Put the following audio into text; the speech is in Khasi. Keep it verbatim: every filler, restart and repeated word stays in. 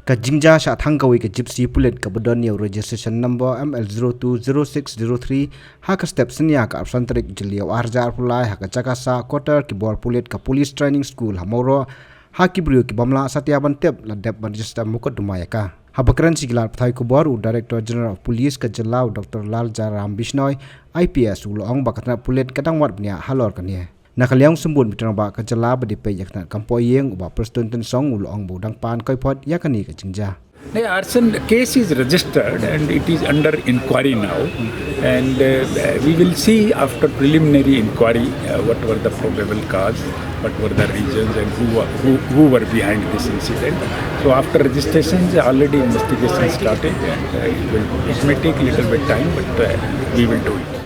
Ka jingjia shah thang kawei ka Gypsy Bullet kaba don ïa u registration number M L zero two zero six zero three ha ka step synñia ka arphew san tarik Jylliew arhajar arphew lai ha ka jaka sah quarter ki bor pulit ka Police Training School ha Mawroh, ha ki briew ki bym lah satia ban tip la dep ban register mukotduma ïa ka. Haba kren sha ki lad pathai khubor, u Director General of Police ka jylla, u Doctor Laljaram Bishnoi, I P S, u la ong ba ka tnat pulit ka dang wad bniah halor kane. Na ka liang u Symbud Myntri Rangbah ka jylla ba dei peit ïa ka tnat kam poh ïing, u Bah Prestone Tynsong, u la ong ba u dang pan koiphod ïa kane ka jingjia. The arson case is registered and it is under inquiry now. And uh, we will see after preliminary inquiry uh, what were the probable cause, what were the reasons, and who were, who, who were behind this incident. So after registration, already investigation started. And, uh, it, will, it may take a little bit time, but uh, we will do it.